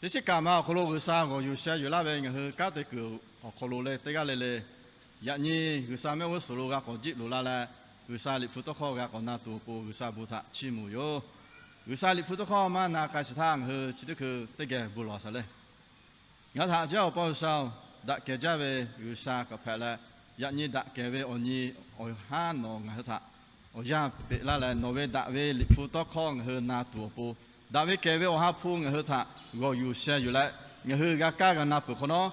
Teˇ shiˉ kaꞈ ma awˬ hk'aw lo G'uiˬsha g'awˬ yuˬ sheh yuˬ laˇ ve ngaˬ hui kanˉ te kuiˬ awˬ hk'aw lo leh teˇ g'aˇ le le, yaꞈ nyi G'uiˬsha mehˆ g'uˇ suhˍ lo g'a k'awꞈ jiˆ loꞈ la leh, G'uiˬsha Liꞈ hpu tawˇ hkawˇ g'a k'awꞈ na tuˬ awˬ pon G'uiˬsha bon htaꞈ chiˇ mvuh yoˬ. G'uiˬsha Liꞈ hpu tawˇ hkawˇ maˇ na k'ai shiˍ htaˇ ngaˬ hui chi teˇ hkui teˇ geh bon lawˬ shaˍ le. Ngaˬ htaꞈ jaˇ awˬ paw G'uiˬsha-oˬ, daꞈ kehˬ jaˇ ve G'uiˬsha hk'aˬ hpehꞈ leh, yaꞈ nyi daꞈ kehˬ ve awˬ nyi awˬ haˉ nawˬ ngaˬ hui htaꞈ awˬ yanˇ peꞈ laˇ leh, nawˬ ve daꞈ ve Liꞈ hpu tawˇ hkawˇ ngaˬ hui na tuˬ awˬ pon, daꞈ ve kehˬ ve Awˬ ha hpu ngaˬ hui htaꞈ g'awˬ yuˬ sheh yuˬ leh, ngaˬ hui g'a kaˇ g'a na peuˬ hk'awꞈ nawˉ,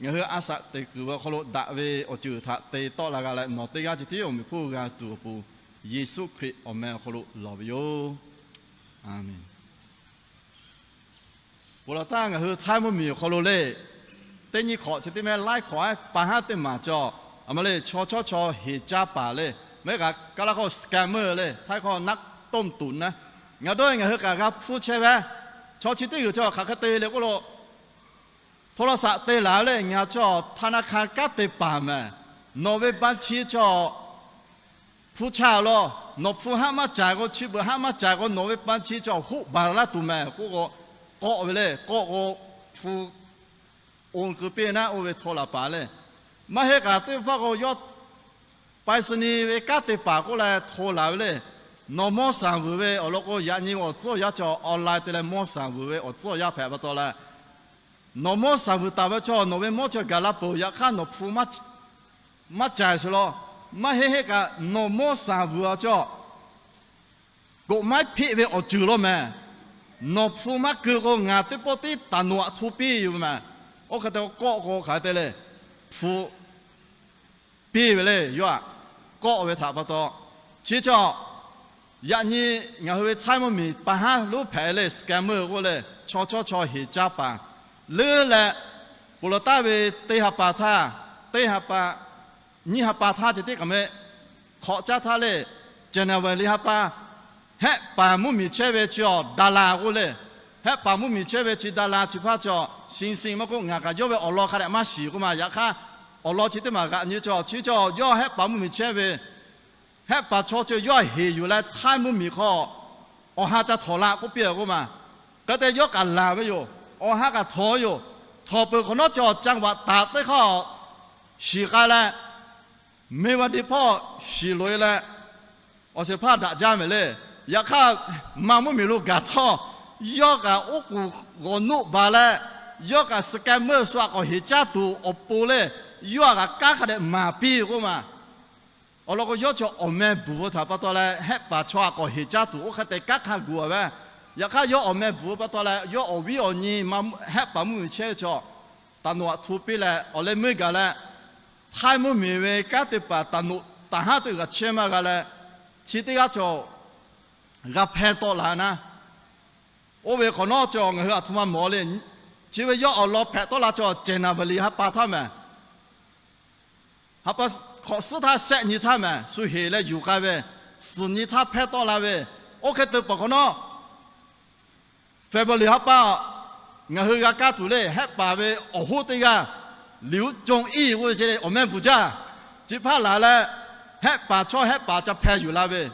ngaˬ hui a shaꞈ teꞈ kuiˬ ve awˬ hk'aw lo daꞈ ve awˬ ceuˬ htaꞈ te tawˆ la g'a leh, nawˬ teˇ g'aˇ ceh tiˉ awˬ meꞈ hponˇ g'a tuˬ awˬ pon, Yeˍsuˆ Hkriꞈ awˬ meh awˬ hk'aw lo lawˬ ve yoˬ. A menˬ. Ponˬ laˬ htaˇ ngaˬ hui htaiˇ mvuhˇmiˬ awˬ hk'aw lo le, teˇ nyiˇ hk'awꞈ chi teˇ meh laiˉ hk'awꞈ ehˉ pa haˉ teˇ maˬ cawˬ. A ma le, chaw chawˇ chaw heˍ caˇ paˍ le, mehˉ kaꞈ kaˇ laˇ hkawˇ scammer le, htaiˇ hkawˇ naˆ tawˇ tuꞈ naˉ, ngaˬ dawˇ ngaˬ hui kaꞈ g'a hpfuhˇ chehˇ ve, chaw chi teˇ g'uiˬ chaw hk'aˬ hk'e te le k'oˆ lo, โทรศัพท์ te laˬ ve le, ngaˬ chaw ธนาคาร kanˉ te paˍ mehˍ, nawˬ ve บัญชี chaw hpu chaˇ lawˬ, nawˬ hpu haˆ maˇ caiˬ k'o, chi beuꞈ haˆ maˇ caiˬ k'o, nawˬ ve บัญชี chaw hoˆ baˬ laˇ tuˬ mehˍ k'oˆ k'o, k'awˆ ve le, k'awˆ k'o hpu โอน keu piˇ naˉ oˇ ve htaw laˬ paˍ le. Maˇ heˆ kaꞈ teˇ hpaˍ k'o yawˇ ไปรษณีย์ ve kanˉ te paˍ k'oˆ leh htaw laˬ ve le. Nawˬ mawˇ shaˍ vuiˬ ve awˬ lawn k'o, yaꞈ nyi awˬ tcuhˉ awˬ yaˇ chaw online te leh mawˇ shaˍ vuiˬ ve awˬ tcuhˉ awˬ yaˇ hpehꞈ pa taw leh, nawˬ mawˇ shaˍ vuiˬ taˍ ve chaw nawˬ ve mawˇ chaw gaˬ la peuˬ, yaꞈ hk'aˇ nawˬ hpu maˇ caiˬ sheˍ lawˬ. Maˇ heˆ heˆ kaꞈ nawˬ mawˇ shaˍ vuiˬ a chaw กฎหมาย hpeˆ ve awˬ ceuˬ lawˬ mehˍ. Nawˬ hpu maˇ keu k'o, ngaˬ teˇ pawˆ tiˉ taˍ noꞈ aꞈ hto piˇ yoˬ mehˍ. Oˇ hk'e te k'awˆ k'o hk'aˬ hk'e te le, hpu piˇ ve le, yawˇ aꞈ kawˆ ve htaꞈ pa taw. Chi chaw yaꞈ nyi ngaˬ hui ve htaiˇ mvuhˇmiˬ pa haˉ lonˉ hpehꞈ le, scammer k'oˆ le, chaw chawˇ chaw heˍ caˇ paˍ leuˉ leh, ponˬ laˬ taˍ ve teˇ ha pa htaˇ, teˇ ha pa, nyiˇ ha pa htaˇ ceh tiˉ k'aꞈ meh hk'awꞈ caˇ htaˇ le, January ha pa, Hehˆ paˍ mvuhˇmiˬ chehˇ ve chi awˬ ดารา k'oˆ le. Hehˆ paˍ mvuhˇmiˬ chehˇ ve chi ดารา chi hpaˇ chaw, shin shin maˇ k'oˆ, ngaˬ kaꞈ yawˇ ve awˬ lawn hk'a dehꞈ maˇ shiˍ k'oˆ ma. Yaꞈ hk'aˇ awˬ lawn chi teˇ maˬ g'aꞈ nyi chaw, chi chaw yawˇ hehˆ paˍ mvuhˇmiˬ chehˇ ve, hehˆ paˍ chaw chi yawˇ heˍ yuˬ leh htaiˇ mvuhˇmiˬ hk'aw awˬ ha ca htawnˍ la k'oˆ piˇ k'oˆ ma. Hk'e te yawˇ kaꞈ laˬ ve yoˬ. Awˬ ha kaꞈ htawnˍ yoˬ. Htawnˍ peuˬ hk'awꞈ nawˉ chaw จังหวัดตาก teˇ hk'aˇ shiˍ k'ai leh, เมียวดี hpawˇ shiˍ loꞈ e leh, awˬ shehˍ hpaˇ daꞈ jaˇ mehˍ le. Yaꞈ hk'aˇ, ma mvuhˇmiˬ lo gaˬ htawˇ, yawˇ kaꞈ oˉ k'oˍ g'awˬ nuˆ baˬ leh, yawˇ kaꞈ scammer shu aꞈ k'awꞈ heˍ caˇ tuˬ awˬ pon le, yawˇ aꞈ kaꞈ kanˉ hk'a dehꞈ maˍ piˇ k'oˆ ma. Awˬ lawn k'o, yawˇ chaw awˬ meh bvuhˬ ve htaꞈ pa taw leh, hehˆ paˍ chaw aꞈ k'awꞈ heˍ caˇ tuˬ oˇ hk'e te kanˉ hk'a gu a ve. Yaꞈ hk'aˇ, yawˇ awˬ meh bvuhˬ ve pa taw leh, yawˇ awˬ viˉ awˬ nyi ma, hehˆ paˍ mvuhˇmiˬ chehˇ ve chaw taˍ noꞈ aꞈ hto piˇ leh, awˬ leh meuˇ gaˬ leh, htaiˇ mvuhˇmiˬ ve kanˉ te paˍ taˍ noꞈ taˍ haˉ teˇ g'aˇ chehˇ maˇ g'a leh, chi teˇ g'aˇ chaw g'a hpeh tawˆ la naˉ. Oˇ ve hk'awꞈ nawˉ chaw ngaˬ hui aˬ htoꞈ ma mawˬ le. Chi ve yawˇ awˬ lawn hpehꞈ tawˆ la chaw, January ha pa htaˇ mehˍ, ha pa hk'awꞈ suhˉ htaˇ shehˆ nyi htaˇ mehˍ, shu heˍ leh yuˬ k'ai ve, suhˍ nyi htaˇ hpeh tawˆ la ve. Oˇ hk'e te peuˬ hk'awꞈ nawˉ, February ha pa, ngaˬ hui g'a kaˇ tuˬ le, hehˆ paˍ ve awˬ hoˉ teˇ g'aˇ, Liu Cong-i k'oˆ ve, awˬ meh bvuhˬ jaˇ. Chi hpaˇ laˬ leh, hehˆ paˍ chaw hehˆ paˍ ca hpeh yuˬ la ve,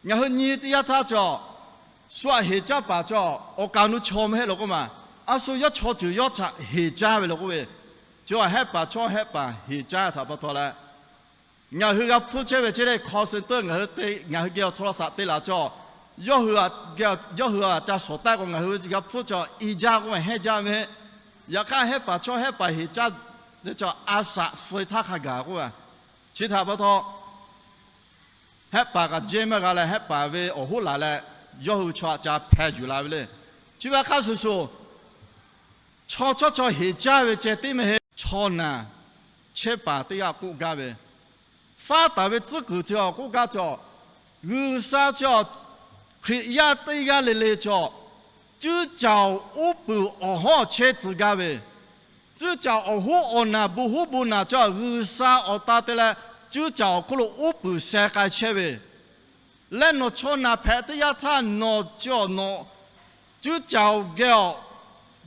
ngaˬ hui nyi teˇ yanˇ htaˇ chaw, shu aꞈ heˍ caˇ paˍ chaw awˬ kaˍ nu chaw mehˍ heˆ law k'oˆ ma. A shu yawˇ chaw ceuˬ yawˇ htaꞈ heˍ caˇ ve law k'oˆ ve, chi hehˆ paˍ chaw hehˆ paˍ heˍ caˇ htaꞈ pa taw leh, ngaˬ hui g'a hpfuhˇ chehˇ ve chehˇ le, call center ngaˬ hui te, ngaˬ hui geh awˬ โทรศัพท์ te laˬ chaw, yawˇ hui aꞈ ca shawˍ taˆ k'o, ngaˬ hui g'a hpfuhˇ chaw i jaˇ k'oˆ ma, hehnˇ jaˇ ve. Yaꞈ hk'aˇ, hehˆ paˍ chaw hehˆ paˍ heˍ caˇ ve chaw a shaꞈ suh-e htaˇ hk'a gaˬ k'oˆ ve, chi htaꞈ pa taw, hehˆ paˍ kaꞈ jehˇ maˇ g'a leh, hehˆ paˍ ve awˬ hoˉ laˬ leh, yawˇ hui chaw aꞈ ca hpeh yuˬ la ve le. Chi ve hk'a shuˍ shuˍ, chaw chawˇ chaw heˍ caˇ ve ceh tiˉ mehˍ heˆ, chaw naˬ chehˇ paˍ teˇ g'aˇ k'oˆ gaˇ ve, faˉ taˍ ve tcuhˉ kuiˬ chi awˬ k'oˆ gaˇ chaw, G'uiˬsha chaw, Hkriꞈ yaˇ teˇ g'aˇ le le chaw, cuˇ caoˬ uˉ peunˍ awˬ hawˉ chehˇ tcuh gaˇ ve, cuˇ caoˬ awˬ hoˉ awˬ naˬ bon hoˉ bon naˬ chaw G'uiˬsha awˬ ta te leh, cuˇ caoˬ awˬ hk'oˆ lo uˉ peunˍ sheh k'ai chehˇ ve, leh nawˬ chaw naˬ hpehꞈ teˇ yanˇ htaˇ nawˬ chi awˬ nawˬ cuˇ caoˬ geh awˬ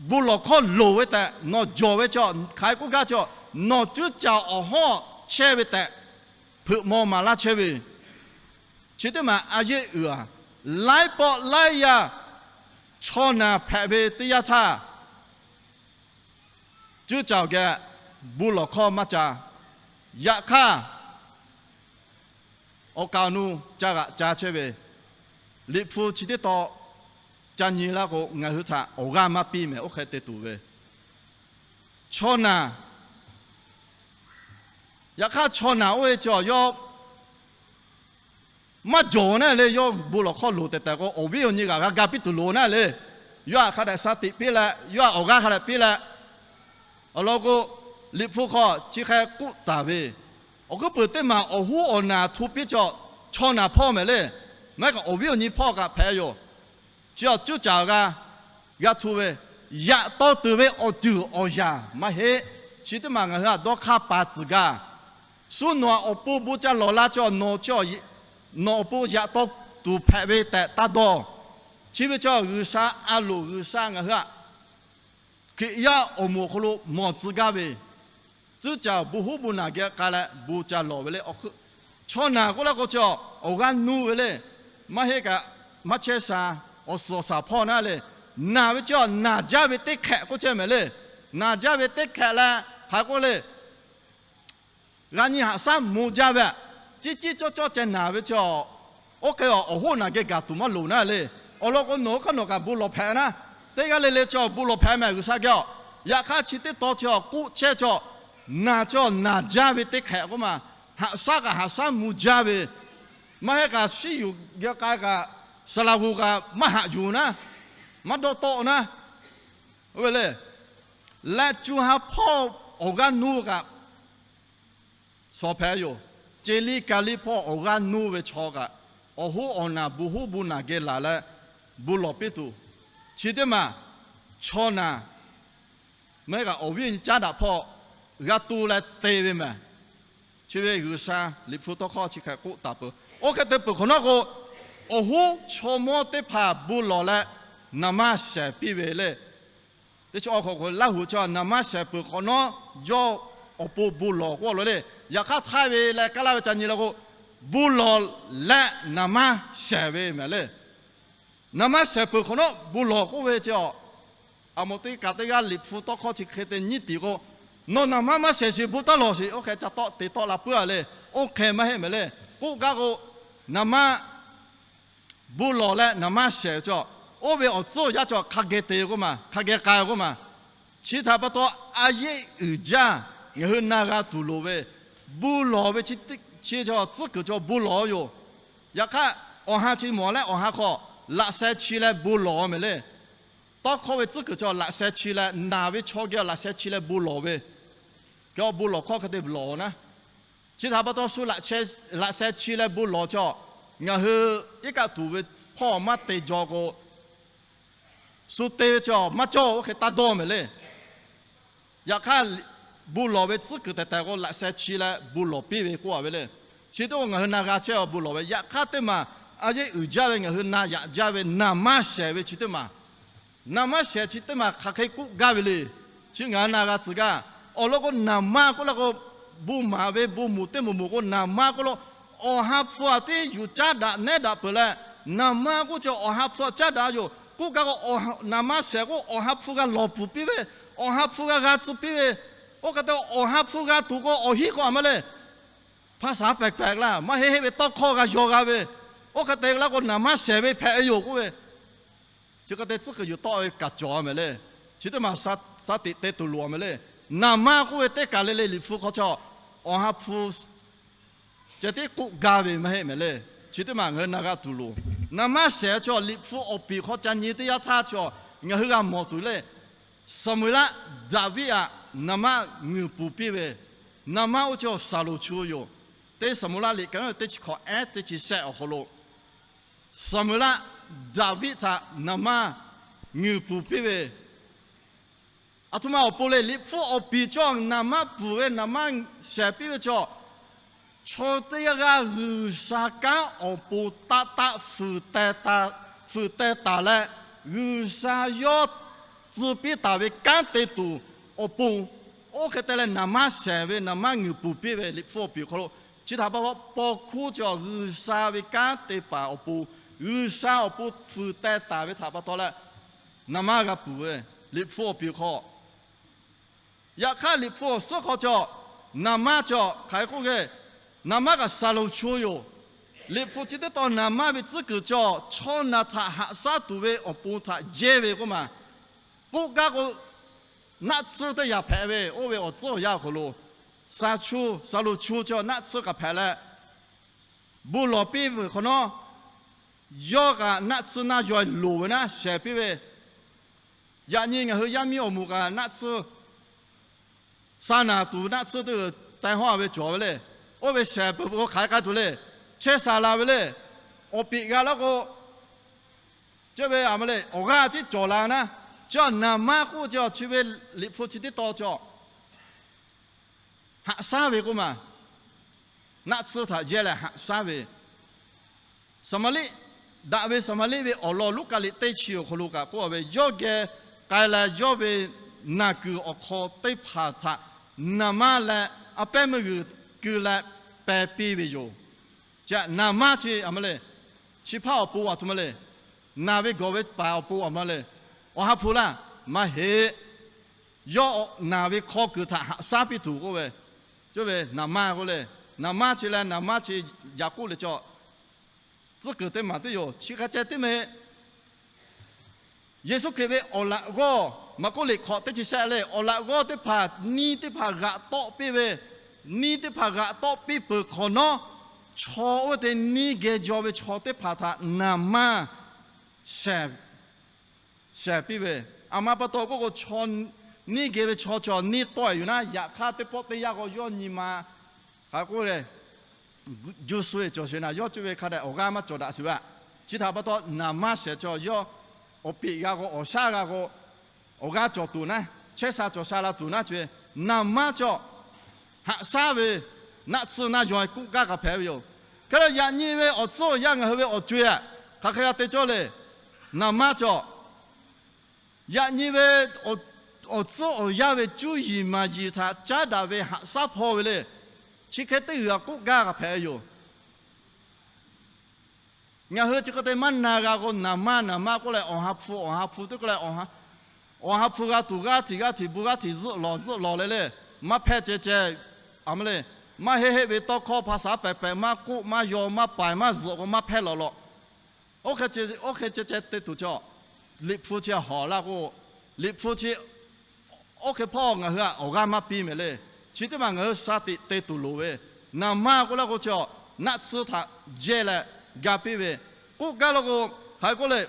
bon lawˬ hkawˇ loˍ ve tehꞈ nawˬ jawˬ ve chaw, hk'aˬ hk'e k'oˆ gaˇ chaw, nawˬ cuˇ caoˬ awˬ hawˉ chehˇ ve tehꞈ hpeuꞈ maw maˍ laˇ chehˇ ve, chi teˇ maˬ a yeˆ uiˍ a, laiˉ pawˆ laiˉ yaˇ chaw naˬ hpehꞈ ve teˇ yanˇ htaˇ, Cuˇ caˍ awˬ geh bon lawˬ hkawˇ maˇ ca. Yaꞈ hk'aˇ, awˬ kaˍ awˬ nu ca g'aꞈ ca chehˇ ve, Liꞈ hpu chi teˇ tawn ca nyi laˇ k'o, ngaˬ hui htaꞈ awˬ g'aˇ maˇ piˇ mehˍ. Oˇ hk'e te tuˬ ve chaw naˬ, yaꞈ hk'aˇ chaw naˬ oˇ ve chi awˬ yawˇ maˇ jawˬ naˉ le. Yawˇ bon lawˬ hkawˇ loˍ tehꞈ tehꞈ k'o, awˬ viˉ awˬ nyi g'aꞈ g'a ga piˇ tuˬ loˍ naˉ le. Yawˇ htaꞈ hk'a dehꞈ sha tiꞈ piˇ leh, yawˇ htaꞈ awˬ g'aˇ hk'a dehꞈ piˇ leh, awˬ lawn k'o, Liꞈ hpu hk'aw chi hk'e k'oˆ taˍ ve, awˬ hkuiˉ puiˍ teˇ maˬ awˬ hoˉ awˬ naˬ htu piˇ chaw, chaw naˬ hpawˇ mehˍ le. Maˇ heˆ k'o awˬ viˉ awˬ nyi hpawˇ kaꞈ hpehꞈ yoˬ. Chi awˬ cuˇ caˍ g'a, g'a htu ve, yaꞈ taw tuˬ ve awˬ ceuˬ awˬ yanˍ maˇ heˆ. Chi teˇ maˬ ngaˬ hui htaꞈ dawˇ hk'aˇ pa tcuh gaˇ. Shu nawˬ awˬ pon bon ca lawˬ la chaw, nawˬ chi, nawˬ awˬ pon yaꞈ taw tuˬ hpehꞈ ve tehꞈ taˇ dawˇ. Chi ve chaw G'uiˬsha a loˍ, G'uiˬsha ngaˬ hui htaꞈ Hkriꞈ yaˇ awˬ moˍ awˬ hk'aw lo mawˬ tcuh gaˇ ve, cuˇ caˍ bon huˉ bon naˬ geh k'ai leh bon ca lawˬ ve le. Chaw naˬ k'oˆ laˇ k'o chi awˬ g'aˇ nuˇ ve le. Maˇ heˆ kaꞈ maˇ chehˇ sha, awˬ suhˍ awˬ shaˍ hpawˇ naˉ le. Naˬ ve chi awˬ naˬ jaˇ ve teˇ hk'ehꞈ k'oˆ chehˇ mehˍ le. Naˬ jaˇ ve teˇ hk'ehꞈ leh hk'aˬ k'oˆ le, g'a nyi haꞈ shaˉ mvuh jaˇ ve, ciˉ ciˉ cawˇ cawˇ ceh naˬ ve chi awˬ, oˇ hk'e awˬ hoˉ naˬ geh gaˬ tuˬ maˇ loˍ naˉ le. Awˬ lawn k'o, nawˬ hui hk'aˇ nawˬ kaꞈ bon lawˬ hpehꞈ naˉ, teˇ g'aˇ le le chi awˬ bon lawˬ hpehꞈ mehˍ G'uiˬsha geh awˬ. Yaꞈ hk'aˇ chi teˇ tawn chi awˬ k'oˆ chehˇ chi awˬ, naˬ chi awˬ naˬ jaˇ ve teˇ hk'ehꞈ k'oˆ ma, haꞈ shaˉ kaꞈ haꞈ shaˉ mvuh jaˇ ve, maˇ heˆ kaꞈ shiˉ yuˬ geh k'ai kaꞈ, saˍ laˍ g'oˍ kaꞈ maˇ haꞈ yuˬ naˉ, maˇ dawˇ tawˆ naˉ, oˇ ve le. Leh co ha hpawˇ awˬ g'aˇ nuˇ kaꞈ shawˍ hpehꞈ yoˬ. Ceˬ liˇ ka liˇ hpawˇ awˬ g'aˇ nuˇ ve chaw kaꞈ, awˬ hoˉ awˬ naˬ bon huˉ bon naˬ geh laˬ leh bon lawˬ piˇ tuˬ, chi teˇ maˬ chaw naˬ maˇ heˆ kaꞈ awˬ viˉ awˬ nyi caˉ daꞈ hpawˇ g'a tu leh te ve mehˍ. Chi ve G'uiˬsha Liꞈ hpu tawˇ hkawˇ chi hk'e k'oˆ taˍ peuˬ. Oˇ hk'e te peuˬ hk'awꞈ nawˉ k'o, awˬ hoˉ chaw mawˇ teˇ hpaˍ bon lawˬ leh naˍ manˇ shehˍ piˇ ve le. Teˇ chi awˬ hk'aw k'o, Laˇ huˍ chaw naˍ manˇ shehˍ peuˬ hk'awꞈ nawˉ, yawˇ awˬ pon bon lawˬ k'oˆ lo le. Yaꞈ hk'aˇ htaiˇ ve leh kaˇ laˇ ve ca nyi la k'o, bon lawˬ leh naˍ manˇ shehˍ ve mehˍ le. Naˍ manˇ shehˍ peuˬ hk'awꞈ nawˉ bon lawˬ k'oˆ ve chi awˬ, aˬ moˍ teˇ kaꞈ teˇ g'aˇ Liꞈ hpu tawˇ hkawˇ chi hk'e te nyiˉ tiˍ k'o, nawˬ naˍ manˇ maˇ shehˍ shiˍ bon taˇ lawˬ shiˍ, oˇ hk'e ca tawˆ te tawˆ la puiˉ a le. Oˇ hk'e maˇ heˆ mehˍ le. K'oˆ gaˇ k'o, naˍ manˇ bon lawˬ leh naˍ manˇ shehˍ ve chaw, oˇ ve awˬ tcuhˉ awˬ yaˇ chaw hk'a geh te k'oˆ ma, hk'a geh k'ai k'oˆ ma. Chi htaꞈ pa taw, a yeˆ uiˍ jaˇ ngaˬ hui na g'a tuˬ loˍ ve, bon lawˬ ve chi tcuhˉ kuiˬ chaw bon lawˬ yoˬ. Yaꞈ hk'aˇ, awˬ ha chi mawˬ leh awˬ ha hk'aw laꞈ sheh chi leh bon lawˬ mehˍ le. Tawˇ hkawˇ ve tcuhˉ kuiˬ chaw laꞈ sheh chi leh, naˬ ve chaw geh laꞈ sheh chi leh bon lawˬ ve, kehˬ awˬ bon lawˬ hkawˇ hk'e te lawˬ naˉ. Chi htaꞈ pa taw shu laꞈ sheh chi leh bon lawˬ chaw, ngaˬ hui iˉ kaˆ tuˬ ve hpawˇ maˇ te jaw k'o, shu te ve chaw maˇ cawˇ oˇ hk'e taˇ dawˇ mehˍ le. Yaꞈ hk'aˇ, bon lawˬ ve tcuhˉ kuiˬ tehˬ tehˬ k'o, laꞈ sheh chi leh bon lawˬ piˇ ve k'oˆ a ve le. Chi teˇ k'o ngaˬ hui na g'a chehˇ a bon lawˬ ve. Yaꞈ hk'aˇ teˇ maˬ a yeˆ uiˍ jaˇ ve ngaˬ hui na yaꞈ jaˇ ve naˍ manˇ shehˍ ve chi teˇ maˬ, naˍ manˇ shehˍ chi teˇ maˬ hk'aˬ hk'e k'oˆ gaˇ ve le. Chi ngaˬ hui na g'a tcuh gaˇ. Awˬ lawn k'o, naˍ manˇ k'oˆ la k'o, bon maˍ ve bon moˍ teˇ moˍ moˍ k'o, naˍ manˇ k'oˆ lo, awˬ ha hpu a teˇ yuˬ caˉ daꞈ nehˉ daꞈ peuˬ leh, naˍ manˇ k'oˆ chi awˬ ha hpu a caˉ daꞈ yoˬ. K'oˆ gaˇ k'o, naˍ manˇ shehˍ k'o awˬ ha hpu g'a lawˬ puˍ piˇ ve, awˬ ha hpu g'a g'a tcuh piˇ ve, oˇ hk'e te awˬ ha hpu g'a tuˬ k'o awˬ hiˉ k'o a ma le. Hpaˇ shaˍ pehˬ pehˬ laˇ, maˇ heˆ heˆ ve tawˇ hkawˇ g'a yaw g'a ve, oˇ hk'e te la k'o naˍ manˇ shehˍ ve hpehꞈ ve yoˬ k'oˆ ve. Chi hk'e te tcuhˉ kuiˬ yuˬ tawˆ ve kaꞈ cawˬ a mehˍ le. Chi teˇ maˬ sha tiꞈ te tuˬ loˍ a mehˍ le. Naˍ manˇ k'oˆ ve teˇ kaˬ le le Liꞈ hpu hk'aw chaw, awˬ ha hpu ceh tiˉ k'oˆ gaˇ ve maˇ heˆ mehˍ le. Chi teˇ maˬ ngaˬ hui na g'a tuˬ loˍ. Naˍ manˇ shehˍ chaw Liꞈ hpu awˬ piˍ hk'aw ca nyi teˇ yanˇ htaˇ chaw, ngaˬ hui g'a mawˬ tuˬ le. Saˍmo-eˍlaˆ Daˍviˆ htaꞈ naˍ manˇ ngeuˍ puˍ piˇ ve, naˍ manˇ oˇ chi awˬ Saˍlonˍ chu yoˬ. Teˇ Saˍmo-eˍlaˆ liꞈ ka teˇ chi hkawꞈ ehˉ teˇ chi shehˆ awˬ hk'aw lo, Saˍmo-eˍlaˆ Daˍviˆ htaꞈ naˍ manˇ ngeuˍ puˍ piˇ ve, aˬ htoꞈ ma awˬ pon le, Liꞈ hpu awˬ piˍ chaw naˍ manˇ puˍ ve naˍ manˇ shehˍ piˇ ve chaw, chaw teˇ g'aˇ g'aˇ G'uiˬsha kanˉ awˬ pon taˆ taˆ fuiˍ teh teh taˍ leh, G'uiˬsha yawˇ tcuh piˇ taˍ ve kanˉ te tuˬ awˬ pon, oˇ hk'e te leh naˍ manˇ shehˍ ve naˍ manˇ ngeuˍ puˍ piˇ ve Liꞈ hpu awˬ piˍ hk'aw lo, chi htaꞈ pa taw paw hkuˇ chi awˬ G'uiˬsha ve kanˉ te paˍ awˬ pon, G'uiˬsha awˬ pon fuiˍ teh taˍ ve htaꞈ pa taw leh, naˍ manˇ g'a puˍ ve Liꞈ hpu awˬ piˍ hk'aw Yaꞈ hk'aˇ Liꞈ hpu awˬ suhˉ hk'aw cawˬ, naˍ manˇ cawˬ hk'aˬ hk'e k'oˆ ve, naˍ manˇ kaꞈ saˍ loˍ cho yoˬ. Liꞈ hpu chi teˇ tawn naˍ manˇ ve tcuhˉ kuiˬ cawˬ, chaw naˬ htaꞈ haꞈ shaˉ tuˬ ve awˬ pon htaꞈ jehˇ ve k'oˆ maˬ. K'oˆ gaˇ k'o, naˆ tsuhˇ teˇ yanˇ hpehꞈ ve, oˇ ve awˬ tcuhˉ awˬ yanˇ awˬ hk'aw lo, saˍ chu, saˍ loˍ chu cawˬ naˆ tsuhˇ kaꞈ hpehꞈ leh, bon lawˬ piˇ ve hk'awꞈ nawˉ, yawˇ kaꞈ naˆ tsuhˇ naˆ yaw loˍ ve naˉ shehˍ piˇ ve, yaꞈ nyi ngaˬ hui yaˇ miˇ awˬ moˍ kaꞈ naˆ tsuhˇ sha naˬ tuˬ naˆ tsuhˇ teˇ g'uiˬ teh hawˉ ve cawˬ ve le. Oˇ ve shehˍ peuˬ k'o hk'aˬ hk'e k'ai tuˬ le. Chehˇ sha la ve le. Awˬ peꞈ g'a laˇ k'o, chi ve a ma le, awˬ g'aˇ tiˉ cawˬ la naˉ. Chi naˍ manˇ k'oˆ chi, chi ve Liꞈ hpu chi teˇ tawn cawˬ, haꞈ shaˉ ve k'oˆ maˬ, naˆ tsuhˇ htaꞈ jehˇ leh haꞈ shaˉ ve, Saˍmaˍriˆ, daꞈ ve Saˍmaˍriˆ ve awˬ lawn Luˉkaꞈ liꞈ teˇ chi awˬ hk'aw lo kaꞈ k'oˆ ve, yawˇ geh k'ai leh yawˇ ve naˬ kuiˬ awˬ hk'aw teˇ hpaˍ htaꞈ naˍ manˇ leh a pehˉ meuˇ g'uiˬ keu leh pehˬ piˇ ve yoˬ. Chi naˍ manˇ chi a ma le, chi hpaˇ awˬ pon a htoꞈ ma le, naˬ ve gawˬ ve paˍ awˬ pon a ma le, awˬ ha hpu laˇ, maˇ heˆ. Yawˇ naˬ ve hk'aw kuiˬ htaꞈ haꞈ shaˉ piˇ tuˬ k'oˆ ve, cawˇ ve naˍ manˇ k'oˆ le. Naˍ manˇ chi leh naˍ manˇ chi Yaˍkoˆ liꞈ cawˬ, tcuhˉ kuiˬ teˇ maˬ teˇ yoˬ. Chi hk'a ceh teˇ meh Yeˍsuˆ Hkriꞈ ve awˬ laꞈ g'awˇ, Maˍkoˆ liꞈ hk'awꞈ teˇ chi shehˆ le, awˬ laꞈ g'awˇ teˇ hpaˍ neˇ teˇ hpaˍ g'aꞈ tawˆ piˇ ve, neˇ teˇ hpaˍ g'aꞈ tawˆ piˇ peuˬ hk'awꞈ nawˉ, chaw oˇ ve te neˇ geh jaw ve chaw teˇ hpaˍ htaꞈ naˍ manˇ shehˍ piˇ ve, a ma pa taw k'oˆ k'o, chaw neˇ geh ve chaw cawˬ neˇ tawˆ e yoˬ naˉ, yaꞈ hk'aˇ teˇ pawˆ teˇ yanˇ k'o yawˇ nyi ma hk'a k'oˆ le, juˇ suh e cawˬ sheˍ naˍ, yawˇ cuˇ ve hk'a dehꞈ awˬ g'aˇ maˇ cawˬ daꞈ sheˍ ve aꞈ. Chi htaꞈ pa taw naˍ manˇ shehˍ cawˬ, yawˇ awˬ peꞈ g'a k'o, awˬ shaˉ g'a k'o, awˬ g'aˇ cawˬ tuˬ naˉ, chehˇ sha cawˬ sha la tuˬ naˉ chi ve, naˍ manˇ cawˬ haꞈ shaˉ ve, naˆ tsuhˇ naˆ yaw k'oˆ gaˇ kaꞈ hpehꞈ ve yoˬ. Hk'e leh yaꞈ nyi ve awˬ tcuhˉ awˬ yanˇ ngaˬ hui ve awˬ co e aꞈ, hk'aˬ hk'e g'a te cawˇ le. Naˍ manˇ cawˬ yaꞈ nyi ve awˬ tcuhˉ awˬ yanˇ ve cuˇ yiˍ maˍ yiˍ htaꞈ caˉ daꞈ ve haꞈ shaˉ hpaw ve le. Chi hk'e teˇ g'uiˬ a k'oˆ gaˇ kaꞈ hpehꞈ ve yoˬ. Ngaˬ hui chi hk'e te maˇ na g'a k'o, naˍ manˇ naˍ manˇ k'oˆ leh awˬ ha hpu awˬ ha hpu teˇ k'oˆ leh, awˬ ha hpu g'a tuˬ g'aˇ hteꞈ g'aˇ hteꞈ bon g'aˇ hteꞈ zuhˆ lawˬ zuhˆ lawˬ le le, maˇ hpehˇ ceh ceh, a ma le, maˇ heˆ heˆ ve tawˇ hkawˇ hpa shaˍ pehˍ pehˍ maˇ k'oˆ maˇ yaw maˇ paiˍ maˇ zuhꞈ k'o maˇ hpehˇ lawˬ lawˬ. Oˇ hk'e ceh ceh te tuˬ cawˬ, Liꞈ hpu chi hawˍ laˇ k'o, Liꞈ hpu chi oˇ hk'e hpawˇ ngaˬ hui a awˬ g'aˇ maˇ piˇ mehˍ le. Chi teˇ maˬ ngaˬ hui sha tiꞈ te tuˬ loˍ ve, naˍ manˇ k'oˆ laˇ k'o cawˬ, naˆ tsuhˇ htaꞈ jehˇ leh ga piˇ ve, k'oˆ gaˇ law k'o, hk'aˬ hk'e k'oˆ le,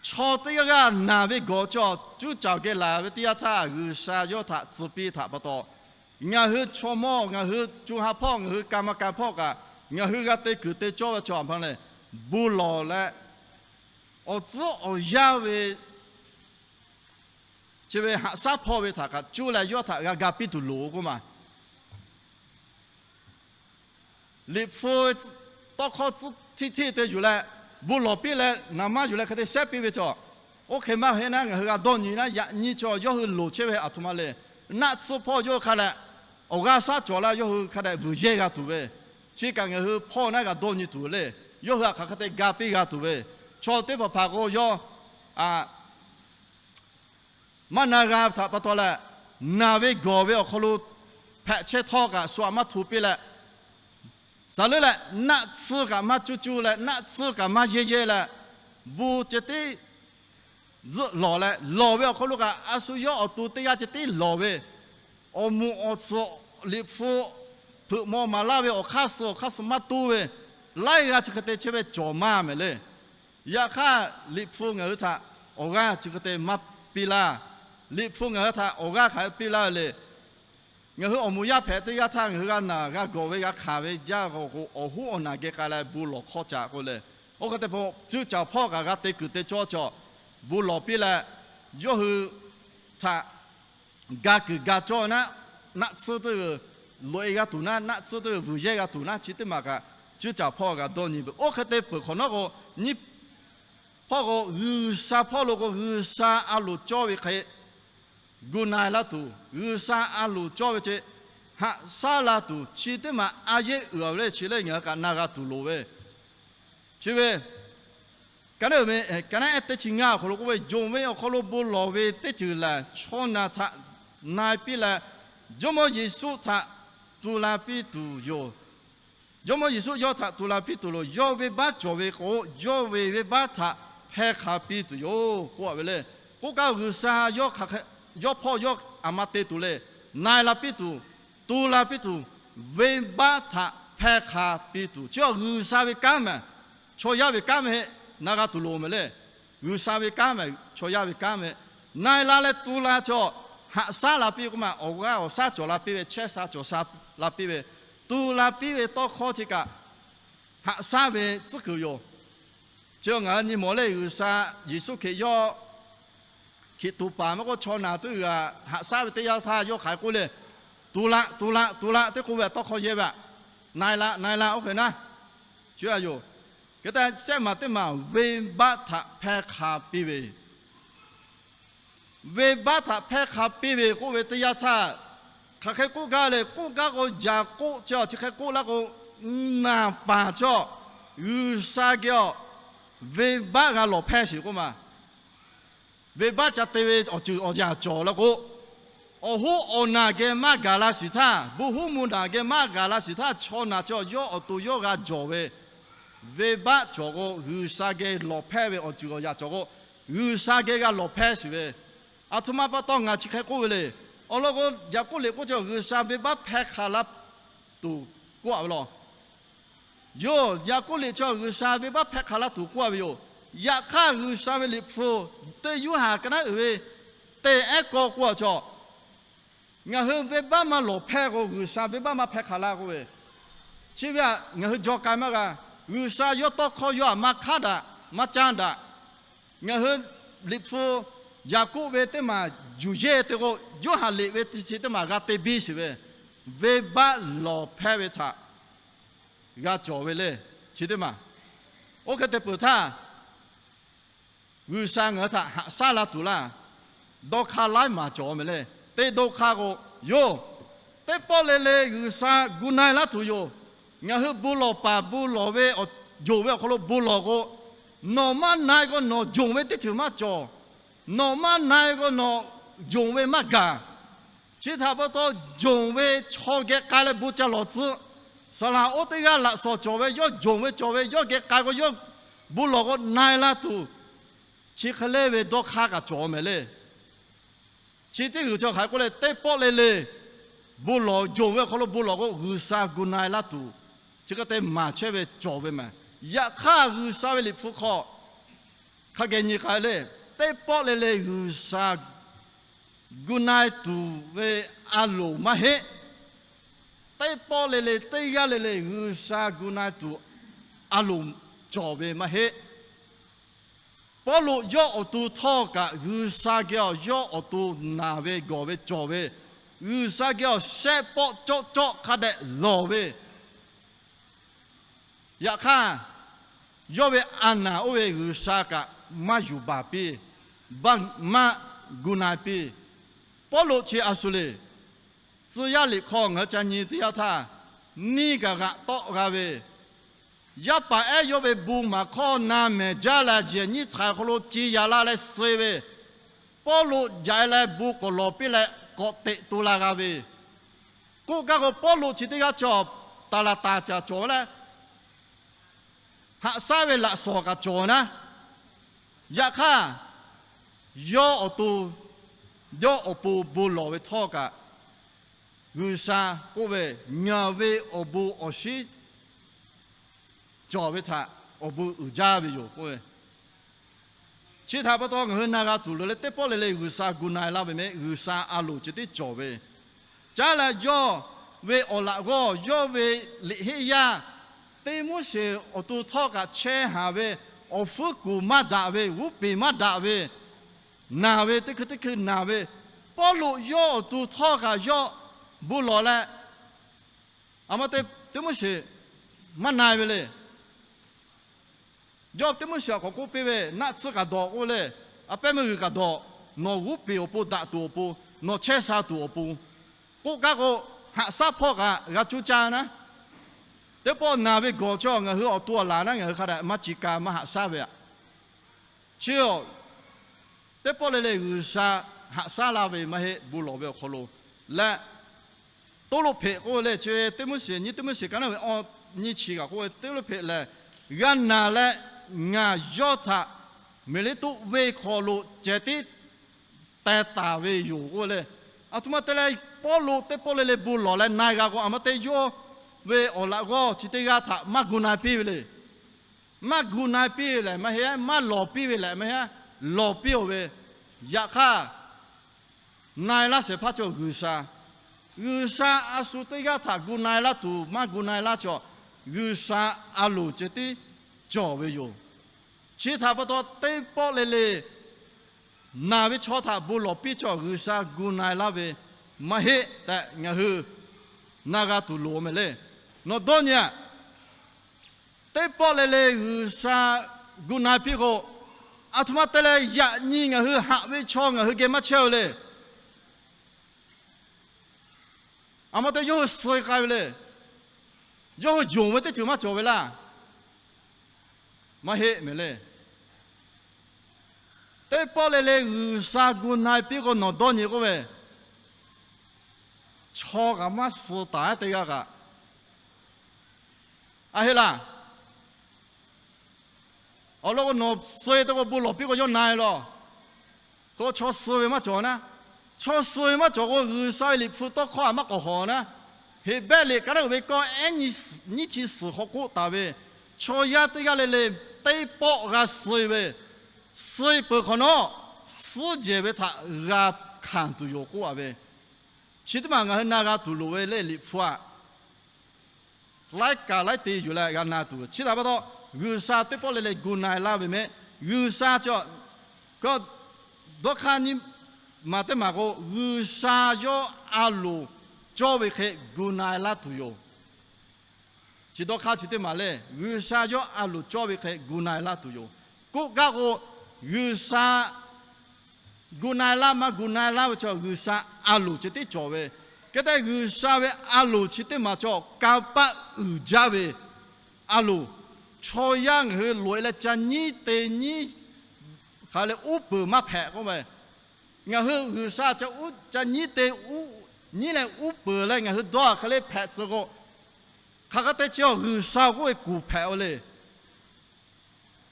chaw teˇ g'aˇ g'aˇ naˬ ve gawˬ cawˬ cuˇ caˬ geh laˬ ve teˇ yanˇ htaˇ G'uiˬsha yawˇ htaꞈ tcuh piˇ htaꞈ pa taw, ngaˬ hui chaw mawˇ ngaˬ hui co ha hpawˇ ngaˬ hui ka ma ka hpawˇ kaꞈ ngaˬ hui g'a te kuiˬ te cawˇ ve chaw a hpaˇ leh, bon lawˬ leh awˬ tcuhˉ awˬ yanˇ ve chi ve haꞈ shaˉ hpawˇ ve htaꞈ kaꞈ cuˇ leh yawˇ htaꞈ g'a ga piˇ tuˬ loˍ k'oˆ ma. Liꞈ hpu tawˇ hkawˇ tcuhˉ hteˇ hteˇ te yuˬ leh, bon lawˬ piˇ leh naˍ manˇ yuˬ leh hk'e te shehˉ piˇ ve cawˬ. Oˇ hk'e maˇ heˆ naˉ, ngaˬ hui g'a dawˇ nyi naˉ, yaꞈ nyi cawˬ yawˇ hui loˍ chehˇ ve a htoꞈ ma le. Naˆ tsuhˇ hpawˇ yawˇ hui hk'a dehꞈ awˬ g'aˇ shaˉ cawˬ laˇ, yawˇ hui hk'a dehꞈ vuiˬ yehˇ g'a tuˬ ve, chi kaꞈ ngaˬ hui hpawˇ naˉ g'a dawˇ nyi tuˬ le. Yawˇ hui htaꞈ hk'aˬ hk'e te ga piˇ g'a tuˬ ve, chaw teˇ hpaˍ hpaˍ k'o yawˇ maˇ na g'a htaꞈ pa taw leh, naˬ ve gawˬ ve awˬ hk'aw lo hpehꞈ chehˇ htawˇ kaꞈ shu aꞈ maˇ hto piˇ leh, saˍ leuˉ leh naˆ tsuhˇ kaꞈ maˇ cuˇ cuˇ leh naˆ tsuhˇ kaꞈ maˇ yehˇ yehˇ leh, bon ceh tiˉ zuhˆ lawˬ leh lawˬ ve awˬ hk'aw lo kaꞈ a shu yawˇ awˬ to teˇ g'aˇ ceh tiˉ lawˬ ve, awˬ moˍ awˬ tsuhꞈ Liꞈ hpu hpeuꞈ maw maˍ laˇ ve awˬ hk'aˇ suh awˬ hk'aˇ suh maˇ toˇ ve, laiˉ g'aˇ chi hk'e te chehˇ ve cawˬ maˇ mehˍ le. Yaꞈ hk'aˇ Liꞈ hpu ngaˬ hui htaꞈ awˬ g'aˇ chi hk'e te maˇ piˇ laˇ. Liꞈ hpu ngaˬ hui htaꞈ awˬ g'aˇ hk'aˬ hk'e piˇ laˇ ve le. Ngaˬ hui awˬ moˍ yaˇ hpehꞈ teˇ g'aˇ htaˇ ngaˬ hui g'a naˬ g'a gawˬ ve g'a hkanˍ ve jaˇ g'a k'o, awˬ hoˉ awˬ naˬ geh k'ai leh bon lawˬ hkawˇ caꞈ k'oˆ leh, oˇ hk'e te hpaw cuˇ caˬ hpawˇ kaꞈ g'a te kuiˬ te cawˇ cawˬ, bon lawˬ piˇ leh, yawˇ hui htaꞈ ga kuiˬ ga cawˇ naˉ, naˆ tsuhˇ teˇ g'uiˬ loꞈ e g'a tuˬ naˉ, naˆ tsuhˇ teˇ g'uiˬ vuiˬ yehˇ g'a tuˬ naˉ, chi teˇ maˬ kaꞈ cuˇ caˬ hpawˇ g'a dawˇ nyi ve. Oˇ hk'e te peuˬ hk'awꞈ nawˉ k'o, nyiˇ hpawˇ k'o G'uiˬsha hpawˇ lo k'o G'uiˬsha a loˍ cawˇ ve hk'e gu na e laˇ tuˬ, G'uiˬsha a loˍ cawˇ ve ce haꞈ shaˉ la tuˬ, chi teˇ maˬ a yehˇ uiˍ ve le. Chi lehˬ ngaˬ hui kaꞈ na g'a tuˬ loˍ ve, chi ve Ka naˉ ve, ka naˉ ehˉ teˇ chi ngaˇ awˬ hk'aw lo k'oˆ ve, yonˍ ve awˬ hk'aw lo bon lawˬ ve teˇ ceuˬ lehˬ, chaw naˬ htaꞈ na e piˇ leh, Jawˇmawˇ Yeˍsuˆ htaꞈ tu la piˇ tuˬ yoˬ. Jawˇmawˇ Yeˍsuˆ yawˇ htaꞈ tu la piˇ tuˬ loˬ. Yawˇ venˇbaˆ cawˬ ve k'o, yawˇ ve venˇbaˆ htaꞈ hpeh hk'a piˇ tuˬ yoˬ k'oˆ a ve le. K'oˆ kaˇ, G'uiˬsha yawˇ hk'aˬ hk'e, yawˇ hpawˇ yawˇ aˬ ma te tuˬ le. Na e la piˇ tuˬ, tu la piˇ tuˬ, venˇbaˆ htaꞈ hpeh hk'a piˇ tuˬ. Chi awˬ G'uiˬsha ve kanˉ mehˍ, chaw yaˇ ve kanˉ mehˍ heˆ. Na g'a tuˬ loˍ mehˍ le. G'uiˬsha ve kanˉ mehˍ, chaw yaˇ ve kanˉ mehˍ. Na e la leh tu la chaw, haꞈ shaˉ la piˇ k'oˆ ma, awˬ g'aˇ awˬ shaˉ cawˬ la piˇ ve, chehˇ sha cawˬ sha la piˇ ve, tu la piˇ ve tawˇ hkawˇ chi kaꞈ, haꞈ shaˉ ve tcuhˉ kuiˬ yoˬ. Chi ngaˬ hui nyi mawˬ le, G'uiˬsha Yeˍsuˆ Hkriꞈ yawˇ Hkriꞈ tuˍ paˍ maˇ k'oˆ, chaw naˬ teˇ g'aˇ haꞈ shaˉ ve teˇ yanˇ htaˇ yawˇ hk'aˬ hk'e k'oˆ le, tu la, tu la, tu la teˇ k'oˆ ve tawˇ hkawˇ yehˇ ve aꞈ, na e la, na e la oˇ hk'e naˉ, chi a yoˬ. Hk'e te shehˆ maˬ teˇ maˬ venˇbaˆ htaꞈ hpehˇ hk'a piˇ ve, venˇbaˆ htaꞈ hpehˇ hk'a piˇ ve k'oˆ ve teˇ yanˇ htaˇ, hk'aˬ hk'e k'oˆ gaˇ le k'oˆ gaˇ k'o, Yaˍkoˆ chi awˬ chi hk'e k'oˆ laˇ k'o, naˬ paˍ chaw G'uiˬsha geh awˬ venˇbaˆ g'a lawˬ hpehˇ sheˍ k'oˆ ma. Venˇbaˆ ca te ve awˬ ceuˬ awˬ yaꞈ cawˬ la k'o, awˬ hoˉ awˬ naˬ geh maˇ gaˬ la shiˍ htaˇ, bon hoˉ mvuh naˬ geh maˇ gaˬ la shiˍ htaˇ, chaw naˬ chaw yawˇ awˬ to yawˇ g'a jawˬ ve venˇbaˆ cawˬ k'o, G'uiˬsha geh lawˬ hpehˇ ve awˬ ceuˬ awˬ yaꞈ cawˬ k'o, G'uiˬsha geh g'a lawˬ hpehˇ shiˍ ve. Aˬ htoꞈ ma pa taw ngaˬ chi hk'e k'oˆ ve le. Awˬ lawn k'o, Yaˍkoˆ liꞈ k'oˆ chi, G'uiˬsha venˇbaˆ hpehˇ hk'a laˇ tuˬ k'oˆ a ve law. Yoˬ, Yaˍkoˆ liꞈ chi G'uiˬsha venˇbaˆ hpehˇ hk'a laˇ tuˬ k'oˆ a ve yoˬ. Yaꞈ hk'aˇ, G'uiˬsha ve liꞈ hpu teˇ Yoˇhanˬ ka naˉ uiˍ ve teˇ ehˉ kawˇ k'oˆ a chaw, ngaˬ hui venˇbaˆ maˇ lawˬ hpehˇ k'o, G'uiˬsha venˇbaˆ maˇ hpehˇ hk'a laˇ k'oˆ ve, chi ve aꞈ ngaˬ hui jaw k'ai maˇ g'a. G'uiˬsha yawˇ tawˇ hkawˇ yawˇ aꞈ maˇ hk'aˉ daꞈ, maˇ caˇ daꞈ. Ngaˬ hui liꞈ hpu Yaˍkoˆ ve teˇ maˬ yuˬ yehˇ te k'o, Yoˇhanˬ liꞈ ve teˇ chi teˇ maˬ g'a te biˇ shiˍ ve, venˇbaˆ lawˬ hpehˇ ve htaꞈ g'a cawˬ ve le. Chi teˇ maˬ, oˇ hk'e te peuˬ htaˇ, G'uiˬsha ngaˬ hui htaꞈ haꞈ shaˉ la tuˬ laˇ, dawˇ hk'aˇ laiˉ maˬ cawˬ mehˍ le. Teˇ dawˇ hk'aˇ k'o, yoˬ, teˇ pawˆ le le G'uiˬsha gu na e laˇ tuˬ yoˬ. Ngaˬ hui bon lawˬ paˍ bon lawˬ ve, yonˍ ve awˬ hk'aw lo bon lawˬ k'o, nawˬ maˇ na e k'o nawˬ yonˍ ve teˇ ceuˬ maˇ cawˬ. Nawˬ maˇ na e k'o nawˬ yonˍ ve maˇ gaˬ. Chi htaꞈ pa taw, yonˍ ve chaw geh k'ai leh bon ca lawˬ tcuh. Saˍ laꞈ oˇ teˇ g'aˇ laꞈ shawnˍ cawˬ ve, yawˇ yonˍ ve cawˬ ve, yawˇ geh k'ai k'o yawˇ bon lawˬ k'o na e laˇ tuˬ, chi hk'e le ve dawˇ hk'aˇ kaꞈ cawˬ mehˍ le. Chi teˇ g'uiˬ chi hk'aˬ hk'e k'oˆ le, teˇ pawˆ le le bon lawˬ, yonˍ ve awˬ hk'aw lo bon lawˬ k'o, G'uiˬsha gu na e laˇ tuˬ, chi hk'e te maˍ chehˇ ve cawˬ ve mehˍ. Yaꞈ hk'aˇ, G'uiˬsha ve liꞈ hpu hk'aw hk'a geh nyi k'ai le, teˇ pawˆ le le G'uiˬsha gu na e tuˬ ve a loˍ maˇ heˆ. Teˇ pawˆ le le, teˇ g'aˇ le le G'uiˬsha gu na e tuˬ a loˍ cawˬ ve maˇ heˆ. Pawˇluꞈ yawˇ awˬ to htawˇ kaꞈ G'uiˬsha geh awˬ yawˇ awˬ to naˬ ve gawˬ ve cawˬ ve, G'uiˬsha geh awˬ shehˆ pawˆ cawˆ cawˆ hk'a dehꞈ lawˬ ve, yaꞈ hk'aˇ, yawˇ ve a naˬ oˇ ve G'uiˬsha kaꞈ maˇ yuˬ baˬ piˇ, maˇ gu na e piˇ. Pawˇluꞈ chi a shu le. Tcuh yaˇ liꞈ hk'aw ngaˬ hui ca nyi teˇ yanˇ htaˇ, neˇ kaꞈ g'aꞈ tawˆ g'a ve, yaˇ paˍ ehˉ yawˇ ve bon maˍ hkawˇ na mehˍ jaˇ leh, yehˬ nyiˇ htaiˍ hk'aw lo ci yaꞈ la leh suh ve, Pawˇluꞈ jaꞈ e leh bon k'awꞈ lawˬ piˇ leh k'awꞈ teꞈ to la g'a ve, k'oˆ gaˇ k'o, Pawˇluꞈ chi teˇ g'aˇ chaw taˍ laˍ taˍ caˍ cawˬ leh, haꞈ shaˉ ve laꞈ shawnˍ kaꞈ cawˬ naˉ. Yaꞈ hk'aˇ, yawˇ awˬ to, yawˇ awˬ pon bon lawˬ ve htawˇ kaꞈ, G'uiˬsha k'oˆ ve, ngaˬ ve awˬ bon awˬ shinˉ cawˬ ve htaꞈ awˬ bon uiˍ jaˇ ve yoˬ k'oˆ ve. Chi htaꞈ pa taw ngaˬ hui na g'a tuˬ loˍ leh, teˇ pawˆ le le G'uiˬsha gu na e laˇ ve mehˍ, G'uiˬsha a loˍ chi teˇ cawˬ ve, caˉ leh yawˇ ve awˬ laꞈ g'awˇ, yawˇ ve liꞈ heˆ yaˇ, Tiˆmoˉseˍ awˬ to htawˇ kaꞈ chehˇ haˍ ve, awˬ hpfuhˇ kuˬ maˇ daꞈ ve, g'uˇ peˬ maˇ daꞈ ve, naˬ ve, teˇ hkui teˇ hkui naˬ ve, Pawˇluꞈ yawˇ awˬ to htawˇ kaꞈ yawˇ bon lawˬ leh, a ma te Tiˆmoˉseˍ maˇ na e ve le. Yawˇ Tiˆmoˉseˍ htaꞈ k'awꞈ k'oˆ piˇ ve, naˆ tsuhˇ kaꞈ dawˬ k'oˆ ve le, a pehˉ meuˇ g'uiˬ kaꞈ dawˬ, nawˬ g'uˇ peˬ awˬ pon daꞈ tuˬ awˬ pon, nawˬ chehˇ sha tuˬ awˬ pon, k'oˆ gaˇ k'o, haꞈ shaˉ hpawˇ kaꞈ g'a cuˇ caˇ naˉ. Teˇ pawˆ naˬ ve gawˬ chaw ngaˬ hui awˬ to awˬ laˬ naˉ, ngaˬ hui hk'a dehꞈ maˇ ci ka maˇ haꞈ shaˉ ve aꞈ. Chi teˇ pawˆ le le G'uiˬsha haꞈ shaˉ laˇ ve maˇ heˆ, bon lawˬ ve awˬ hk'aw lo leh, Toˇloˆhpeꞈ k'oˆ ve le, chi ve Tiˆmoˉseˍ, nyiˇ Tiˆmoˉseˍ ka naˉ ve awˇ nyiˇ chi kaꞈ k'oˆ ve, Toˇloˆhpeꞈ lehˬ g'a naˬ leh ngaˬ yawˇ htaꞈ Miˍleˍtoˆ venˇ hk'aw lo ceh tiˉ teh taˍ ve yoˬ k'oˆ ve le. A htoꞈ ma te leh Pawˇluꞈ teˇ pawˆ le le bon lawˬ leh na g'a k'o, a ma te yawˇ ve awˬ laꞈ g'awˇ chi teˇ g'aˇ htaꞈ maˇ gu na piˇ ve le. Maˇ gu na piˇ ve lehˬ maˇ heˆ, maˇ lawˬ piˇ ve lehˬ maˇ heˆ, lawˬ piˇ-oˬ ve. Yaꞈ hk'aˇ, na-e laˇ shehˍ hpaˇ cawˬ G'uiˬsha. G'uiˬsha a shu teˇ g'aˇ htaꞈ gu na-e laˇ tuˬ maˇ gu na-e laˇ cawˬ, G'uiˬsha a loˍ ceh tiˉ cawˬ ve yoˬ. Chi htaꞈ pa taw teˇ pawˆ le le naˬ ve chaw htaꞈ bon lawˬ piˇ cawˬ, G'uiˬsha gu na-e laˇ ve maˇ heˆ tehꞈ ngaˬ hui na g'a tuˬ loˍ mehˍ le. Nawˬ dawˇ nyi-a. Teˇ pawˆ le le G'uiˬsha gu na piˇ k'o, a htoꞈ ma te leh yaꞈ nyi ngaˬ hui haꞈ ve chaw ngaˬ hui geh maˇ chehˇ ve le. A ma te yawˇ hui suh k'ai ve le. Yawˇ hui yonˍ ve teˇ ceuˬ maˇ cawˬ ve laˇ. Maˇ heˆ mehˍ le. Teˇ pawˆ le le G'uiˬsha gu na-e piˇ k'o nawˬ dawˇ nyi k'oˆ ve, chaw kaꞈ maˇ suh taˍ-e teˇ g'aˇ kaꞈ. A heˆ laˇ. Awˬ lawn k'o nawˬ suh-e te k'o bon lawˬ piˇ k'o yawˇ na-e lawˬ. K'o chaw suh ve maˇ cawˬ naˉ. Chaw suh ve maˇ cawˬ k'o G'uiˬsha ve Liꞈ hpu tawˇ hkawˇ htaꞈ maˇ k'awꞈ hawˬ naˉ. Heˍbrehˇ liꞈ ka naˉ uiˍ ve kawˇ ehˉ nyiˇ chi suhˍ hk'aw k'oˆ taˍ ve, chaw yaˇ teˇ g'aˇ le le teˇ pawˆ g'a suh ve, suh peuˬ hk'awꞈ nawˉ suhˉ jehˬ ve htaꞈ g'a hkanˍ tuˬ yoˬ k'oˆ-a ve. Chi teˇ maˬ ngaˬ hui na g'a tuˬ loˍ ve le Liꞈ hpu aꞈ. Laiˉ kaˍ laiˉ te yuˬ leh g'a na tuˬ. Chi htaꞈ pa taw, G'uiˬsha teˇ pawˆ le le gu na-e laˇ ve mehˆ. G'uiˬsha cawˬ, dawˇ hk'aˇ nyiˇ maˬ teˇ maˬ k'o, G'uiˬsha yawˇ a loˍ cawˇ ve hk'e gu na-e laˇ tuˬ yoˬ. Chi dawˇ hk'aˇ chi teˇ maˬ le, G'uiˬsha yawˇ a loˍ cawˇ ve hk'e gu na-e laˇ tuˬ yoˬ. K'oˆ gaˇ k'o, G'uiˬsha gu na-e laˇ maˇ gu na-e laˇ ve chaw G'uiˬsha a loˍ ceh tiˉ cawˬ ve. Hk'e te G'uiˬsha ve a loˍ chi teˇ maˬ cawˬ kanˇ paˆ uiˍ jaˇ ve a loˍ. Chaw yaˇ ngaˬ hui loꞈ-e leh ca nyiˉ te nyiˉ hk'aˬ leh uˉ peunˍ maˇ hpehꞈ k'oˆ ve, ngaˬ hui G'uiˬsha ca nyiˉ te nyiˉ leh uˉ peunˍ leh ngaˬ hui dawˇ hk'aˬ leh hpehꞈ tcuh k'o, hk'aˬ hk'e te chi awˬ G'uiˬsha k'oˆ ve kuˬ hpehꞈ-o le.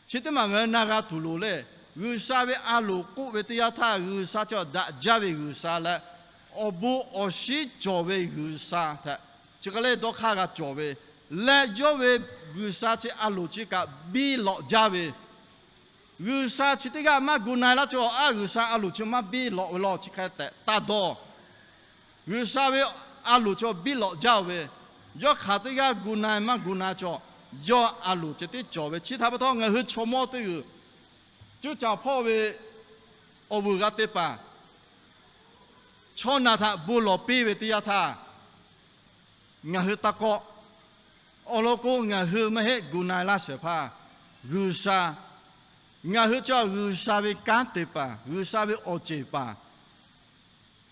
Chi teˇ maˬ ngaˬ hui na g'a tuˬ loˍ le. G'uiˬsha ve a loˍ k'oˆ ve teˇ yanˇ htaˇ G'uiˬsha chi awˬ daꞈ jaˇ ve G'uiˬsha leh, awˬ bon awˬ shinˉ cawˬ ve G'uiˬsha hpehꞈ, chi hk'e le dawˇ hk'aˇ g'a cawˬ ve, leh yawˇ ve G'uiˬsha chi a loˍ chi kaꞈ biˇ lawꞈ jaˇ ve, G'uiˬsha chi teˇ g'aˇ maˇ gu na-e laˇ cawˬ, a G'uiˬsha a loˍ chi maˇ biˇ lawꞈ ve law chi hk'e tehꞈ taˇ dawˇ. G'uiˬsha ve a loˍ chi biˇ lawꞈ jaˇ-o ve, yawˇ hk'aˬ teˇ g'aˇ gu na-e maˇ gu na-e cawˬ, yawˇ a loˍ ceh tiˉ cawˬ ve. Chi htaꞈ pa taw ngaˬ hui chaw mawˇ teˇ g'uiˬ cuˇ caˍ hpawˇ ve awˬ vuiˬ g'a te paˍ, chaw naˬ htaꞈ bon lawˬ piˇ ve teˇ yanˇ htaˇ, ngaˬ hui taˇ kawˆ. Awˬ lawn k'o ngaˬ hui maˇ heˆ gu na-e laˇ shehˍ hpaˇ, G'uiˬsha. Ngaˬ hui chi G'uiˬsha ve kanˉ te paˍ, G'uiˬsha ve awˬ ceˬ paˍ.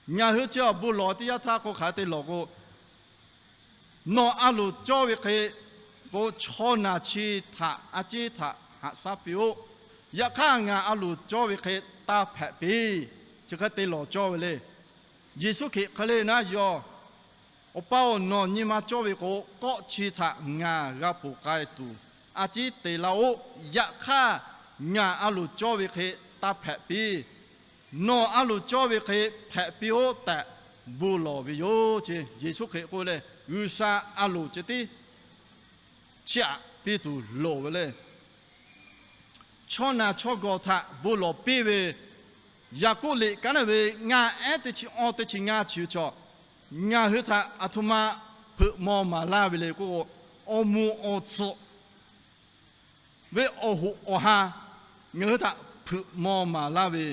Ngaˬ hui chi awˬ bon lawˬ teˇ yanˇ htaˇ k'o hk'aˬ te lawˬ k'o, nawˬ a loˍ cawˇ ve hk'e k'o, chaw naˬ chi htaꞈ a ciˉ htaꞈ haꞈ shaˉ piˇ-oˆ. Yaꞈ hk'aˇ ngaˬ a loˍ cawˇ ve hk'e taˇ hpehꞈ piˇ. Chi hk'e te lawˬ cawˇ ve le. Yeˍsuˆ Hkriꞈ hk'e le naˉ yawˇ, Awˬ pa-oˬ, nawˬ nyi ma cawˇ ve k'o, kawˆ chi htaꞈ ngaˬ g'a ponˬ k'ai tuˬ a ciˉ te laˇ-oˆ. Yaꞈ hk'aˇ, ngaˬ a loˍ cawˇ ve hk'e taˇ hpehꞈ piˇ. Nawˬ a loˍ cawˇ ve hk'e hpehꞈ piˇ-oˆ tehꞈ bon lawˬ ve yoˬ ce. Yeˍsuˆ Hkriꞈ k'oˆ leh, G'uiˬsha a loˍ ceh tiˉ chiˇ aꞈ piˇ tuˬ loˍ ve le. Chaw naˬ chaw gawˬ htaꞈ bon lawˬ piˇ ve Yaˍkoˆ liꞈ ka naˉ ve ngaˇ ehˉ teˇ chi awˇ teˇ chi ngaˇ chi ve chaw, ngaˬ hui htaꞈ aˬ htoꞈ ma hpeuꞈ maw maˍ laˇ ve le k'oˆ k'o, awˬ moˍ awˬ tsuhꞈ ve awˬ hoꞈ awˬ ha ngaˬ hui htaꞈ hpeuꞈ maw maˍ laˇ ve,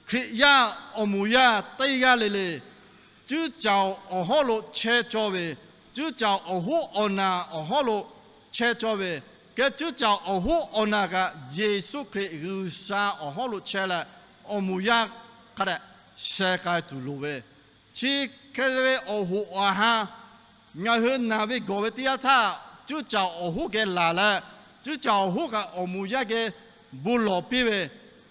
Hkriꞈ yaˇ awˬ moˍ yaˇ teˇ g'aˇ le le, cuˇ caˍ awˬ hawˉ lo chehˇ cawˇ ve, cuˇ caˍ awˬ hoˉ awˬ naˬ awˬ hawˉ lo chehˇ cawˇ ve, keh cuˇ caˍ awˬ hoˉ awˬ naˬ kaꞈ Yeˍsuˆ Hkriꞈ G'uiˬsha awˬ hawˉ lo chehˇ leh, awˬ moˍ yaˇ hk'a dehꞈ sheh k'ai tuˬ loˍ ve, chi hk'e ve awˬ hoꞈ awˬ ha ngaˬ hui naˬ ve gawˬ ve teˇ yanˇ htaˇ, cuˇ caˍ awˬ hoˉ geh laˬ leh, cuˇ caˍ awˬ hoˉ kaꞈ awˬ moˍ yaˇ geh bon lawˬ piˇ ve,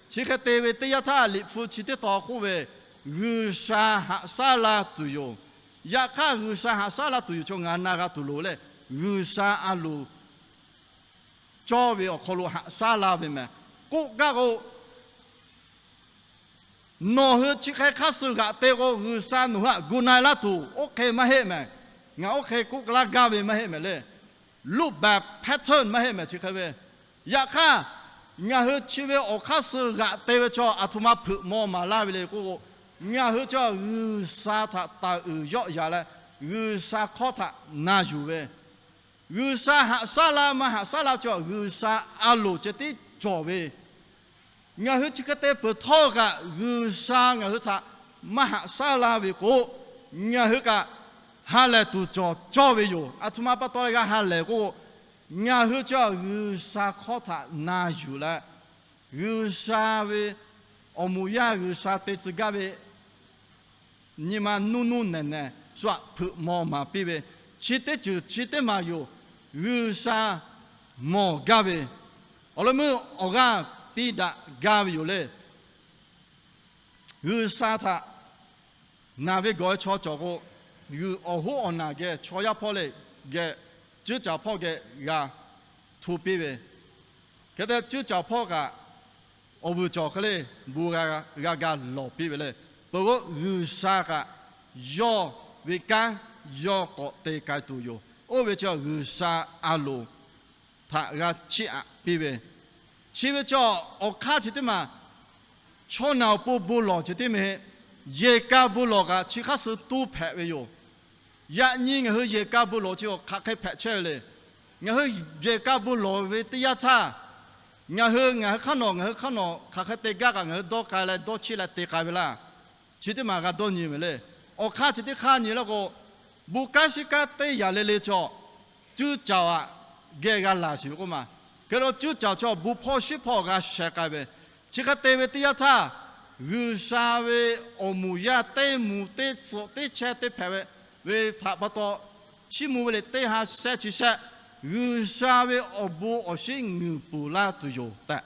Chi hk'e te ve teˇ yanˇ htaˇ, Liꞈ hpu chi teˇ tawn k'oˆ ve, G'uiˬsha haꞈ shaˉ la tuˬ yoˬ. Yaꞈ hk'aˇ, G'uiˬsha haꞈ shaˉ la tuˬ yoˬ chaw ngaˬ na g'a tuˬ loˍ leh, G'uiˬsha a loˍ cawˇ ve awˬ hk'aw lo haꞈ shaˉ la ve mehˍ. K'oˆ gaˇ k'o, nawˬ hui chi hk'e hk'aˇ suh g'aꞈ te k'o, G'uiˬsha nawˬ hui htaꞈ gu na-e laˇ tuˬ oˇ hk'e maˇ heˆ mehˍ. Ngaˬ oˇ hk'e k'oˆ laˇ gaˇ ve maˇ heˆ mehˍ le. Look back pattern maˇ heˆ mehˍ chi hk'e ve. Yaꞈ hk'aˇ, ngaˬ hui chi ve awˬ hk'aˇ suh g'aꞈ te ve chaw aˬ htoꞈ ma hpeuꞈ maw maˍ laˇ ve le k'oˆ k'o, ngaˬ hui chi G'uiˬsha htaꞈ taˍ uiˍ yawˆ ya leh, G'uiˬsha hkawˇ htaꞈ na yuˬ ve, G'uiˬsha haꞈ shaˉ la maˇ haꞈ shaˉ la ve chaw G'uiˬsha a loˍ ceh tiˉ cawˬ ve, ngaˬ hui chi hk'e te peuˬ htawˇ kaꞈ G'uiˬsha ngaˬ hui htaꞈ maˇ haꞈ shaˉ la ve k'o, ngaˬ hui kaꞈ ha lehˬ tuˬ cawˬ cawˇ ve yoˬ. Aˬ htoꞈ ma pa taw leh g'a ha lehˬ k'o, ngaˬ hui chi G'uiˬsha hkawˇ htaꞈ na yuˬ leh, G'uiˬsha ve awˬ moˍ yaˇ G'uiˬsha te tcuh gaˇ ve nyi ma nuˇ nuˇ nehˬ nehˬ shu htaꞈ hpeuꞈ maw maˍ piˇ ve, chi teˇ ceuˬ chi teˇ maˬ yoˬ. G'uiˬsha mawˬ gaˇ ve, awˬ lawn meuˇ awˬ g'aˇ piˇ daꞈ gaˇ ve yoˬ le. G'uiˬsha htaꞈ naˬ ve gawˬ ve chaw cawˬ k'o, g'uiˬ awˬ hoˉ awˬ naˬ geh chaw yaˇ hpawˇ leh geh, cuˇ caˍ hpawˇ geh g'a hto piˇ ve, hk'e te cuˇ caˍ hpawˇ kaꞈ awˬ vuiˬ cawˬ hk'e le, bon g'a g'a ga lawˬ piˇ ve le. Peuˬ k'o, G'uiˬsha kaꞈ yawˇ ve kanˉ yawˇ k'awꞈ te k'ai tuˬ yoˬ. Oˇ ve chi G'uiˬsha a loˍ htaꞈ g'a chiˇ aꞈ piˇ ve, chi ve chi awˬ hk'aˇ chi teˇ maˬ chaw naˬ awˬ pon bon lawˬ ceh tiˉ mehˍ. Yehˬ ka bon lawˬ kaꞈ chi hk'aˇ suh tuˇ hpehꞈ ve yoˬ. Yaꞈ nyi ngaˬ hui yehˬ ka bon lawˬ chi awˬ hk'aˬ hk'e hpehꞈ chehˇ ve le. Ngaˬ hui yehˬ ka bon lawˬ ve teˇ yanˇ htaˇ, ngaˬ hui ngaˬ hui hk'aˇ nawˬ ngaˬ hui hk'aˇ nawˬ hk'aˬ hk'e te gaˇ kaꞈ ngaˬ hui dawˇ k'ai leh dawˇ chiˇ leh te k'ai ve laˇ. Chi teˇ maˬ g'a dawˇ nyi ve le. Awˬ hk'aˇ chi teˇ hk'aˇ nyi laˇ k'o, bon kanˉ shiˉ kanˉ teˇ yaꞈ le le chaw, cuˇ caˍ aꞈ geh g'a laˬ shiˍ ve k'oˆ ma. Hk'e lo cuˇ caˍ chaw bon hpawˇ shiˉ hpawˇ g'a sheh k'ai ve, chi hk'e te ve teˇ yanˇ htaˇ, G'uiˬsha ve awˬ moˍ yaˇ teˇ mvuh teˇ suhˍ teˇ chehˇ teˇ hpehꞈ ve, ve htaꞈ pa taw, chiˇ mvuh ve le teˇ ha shehˇ chi shehˆ, G'uiˬsha ve awˬ bon awˬ shinˉ ngeuˍ peuˬ laˇ tuˬ yoˬ tehꞈ,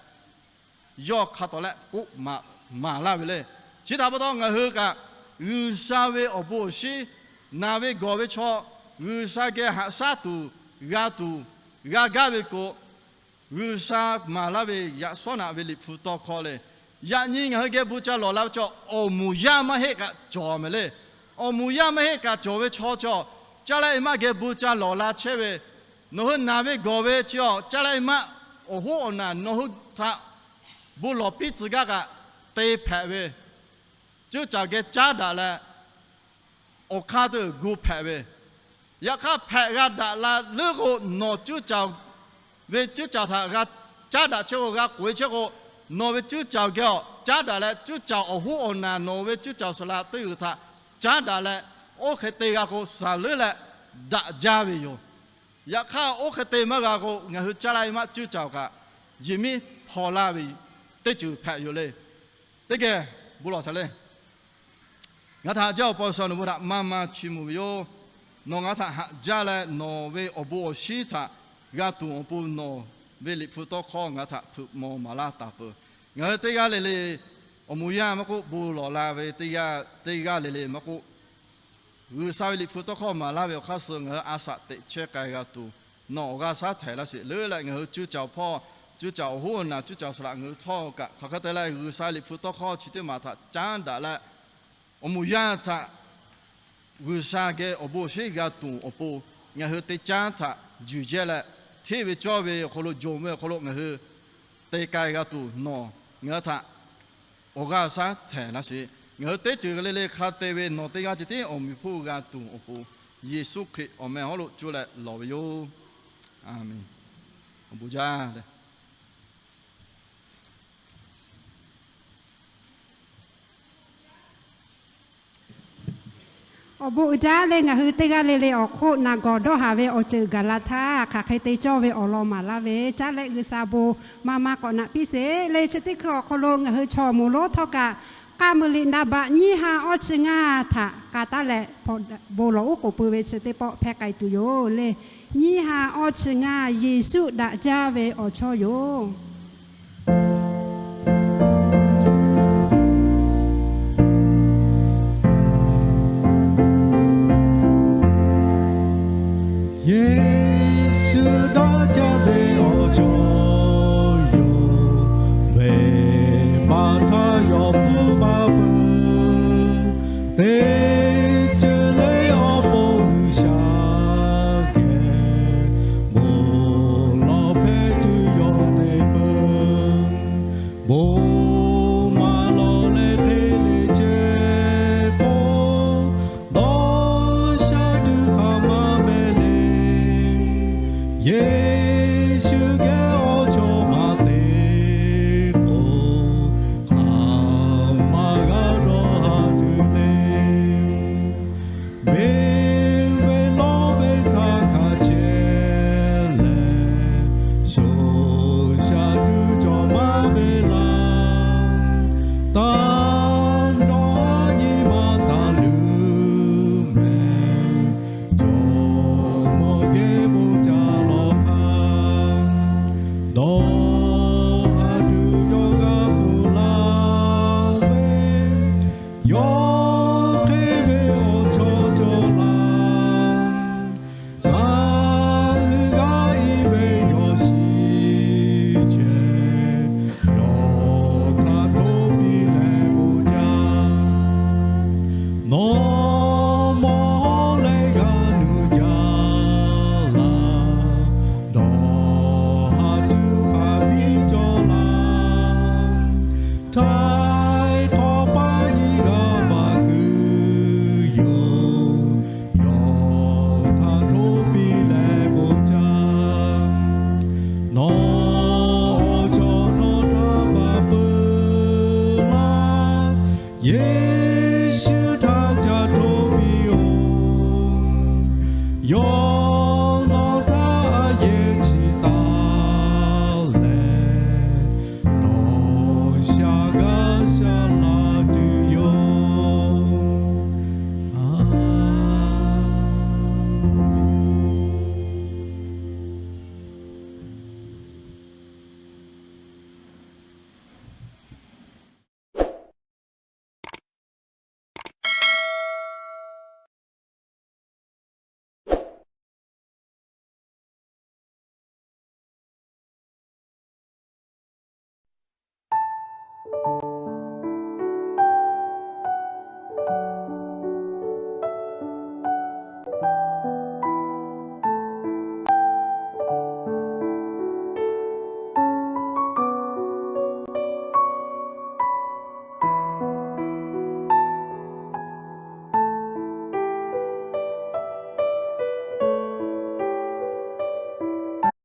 yawˇ hk'a tawˍ leh k'oˆ maˍ laˇ ve le. Chi htaꞈ pa taw ngaˬ hui kaꞈ, G'uiˬsha ve awˬ bon awˬ shinˉ, naˬ ve gawˬ ve chaw, G'uiˬsha geh haꞈ shaˉ tuˬ, g'a tuˬ, g'a gaˇ ve k'o, G'uiˬsha maˍ laˇ ve yaꞈ shawˉ naꞈ ve Liꞈ hpu tawˇ hkawˇ le. Yaꞈ nyi ngaˬ hui geh bon ca lawˬ la ve chaw, awˬ moˍ yaˇ maˇ heˆ kaꞈ cawˬ mehˍ le. Awˬ moˍ yaˇ maˇ heˆ kaꞈ cawˬ ve chaw chi, caˇ laˇ e maˆ geh bon ca lawˬ la chehˇ ve, nawˬ hui naˬ ve gawˬ ve chi, caˇ laˇ e maˆ awˬ hoˉ awˬ naˬ nawˬ hui htaꞈ bon lawˬ piˇ tcuh gaˇ kaꞈ te hpehꞈ ve, cuˇ caˍ geh caˉ daꞈ leh, awˬ hk'aˇ teˇ gu hpehꞈ ve, yaꞈ hk'aˇ hpehꞈ g'a daꞈ la leuˉ k'o, nawˬ cuˇ caˍ ve cuˇ caˍ htaꞈ g'a caˉ daꞈ chehˇ k'o, g'a k'oꞈ e chehˇ k'o, nawˬ ve cuˇ caˍ geh awˬ caˉ daꞈ leh, cuˇ caˍ awˬ hoˉ awˬ naˬ nawˬ ve cuˇ caˍ suhˍ la teˇ g'uiˬ htaꞈ caˉ daꞈ leh, oˇ hk'e te g'a k'o, saˍ leuˉ leh daꞈ jaˇ ve yoˬ. Yaꞈ hk'aˇ, oˇ hk'e te maˇ g'a k'o, ngaˬ hui caˇ laˇ e maˆ cuˇ caˍ kaꞈ, yehˬ miˉ hpaw laˇ ve teˇ ceuˬ hpehꞈ yoˬ le. Teˇ geh bon lawˬ shaˍ le. Ngaˬ htaꞈ haꞈ jaˇ awˬ pa G'uiˬsha, nawˬ bon htaꞈ maˇ maˇ chiˇ mvuh ve yoˬ. Nawˬ ngaˬ htaꞈ haꞈ jaˇ leh, nawˬ ve awˬ bon awˬ shinˉ htaꞈ g'a tuˬ awˬ pon nawˬ ve Liꞈ hpu tawˇ hkawˇ ngaˬ htaꞈ hpeuꞈ maw maˍ laˇ taˍ peuˬ. Ngaˬ hui teˇ g'aˇ le le awˬ moˍ yaˇ maˇ k'oˆ, bon lawˬ la ve teˇ g'aˇ, teˇ g'aˇ le le maˇ k'oˆ, G'uiˬsha ve Liꞈ hpu tawˇ hkawˇ maˍ laˇ ve awˬ hk'aˇ suh ngaˬ hui a shaꞈ teꞈ chehˇ k'ai g'a tuˬ, nawˬ awˬ g'aˇ shaˉ htehˍ laˇ sheˍ. Leuˉ leh ngaˬ hui cuˇ caˍ awˬ hpawˇ, cuˇ caˍ awˬ hoˉ awˬ naˬ cuˇ caˍ suhˍ laꞈ ngaˬ hui htawˇ kaꞈ, hk'aˬ hk'e te leh G'uiˬsha Liꞈ hpu tawˇ hkawˇ chi teˇ maˬ htaꞈ caˉ daꞈ leh, awˬ moˍ yaˇ htaꞈ G'uiˬsha geh awˬ bon awˬ shinˉ g'a tuˬ awˬ pon, ngaˬ hui te caˉ htaꞈ yuˬ yehˇ leh, hteˇ ve cawˇ ve awˬ hk'aw lo, jawˬ ve awˬ hk'aw lo ngaˬ hui te k'ai g'a tuˬ nawˬ ngaˬ hui htaꞈ awˬ g'aˇ shaˉ htehˍ laˇ sheˍ. Ngaˬ hui teˇ ceuˬ le le hk'a te ve nawˬ teˇ g'aˇ ceh tiˉ awˬ meꞈ hpfuhˇ g'a tuˬ awˬ pon, Yeˍsuˆ Hkriꞈ awˬ meh hawˉ lo cuˇ leh lawˬ ve yoˬ. A menˍ. Awˬ bon jaˇ le. Awˬ bon uiˍ jaˇ leh, ngaˬ hui teˇ g'aˇ le le awˬ hk'oˆ naˬ gawˬ dawˇ haˍ ve awˬ ceuˬ gaˬ la htaˇ, hk'aˬ hk'e te cawˇ ve awˬ lawn maˍ laˇ ve, caˉ leh G'uiˬsha bon maˇ maˇ k'awꞈ naꞈ piˇ sheˍ le. Chi teˇ hkui awˬ hk'aw lo ngaˬ hui chaw moˍ lonˉ htawˇ kaꞈ, k'aˇ meuꞈ liꞈ naˍ baꞈ nyiˇ ha awˇ chi ngaˇ htaꞈ ka taˉ leh, bon lawˬ uˉ k'oˍ pui ve chi teˇ pawˆ hpehˇ k'ai tuˬ yoˬ le. Nyiˇ ha awˇ chi ngaˇ, Yeˍsuˆ daꞈ jaˇ ve awˬ chawˇ yoˬ. Nawˬ mawˬ leh g'a nuˇ jaˇ laˇ, dawˬ haˍ tuˬ hk'a biˇ cawˬ laˇ. Htaiˍ hk'awꞈ paˇ nyi g'a maˇ kuiˬ yoˬ. Yawˇ htaꞈ hto piˇ leh bon jaˇ. Nawˬ awˬ chawˇ nawˬ htaꞈ maˇ peuˬ laˇ. Yeˍsuˆ htaꞈ ca hto piˇ-oˬ. Yawˇ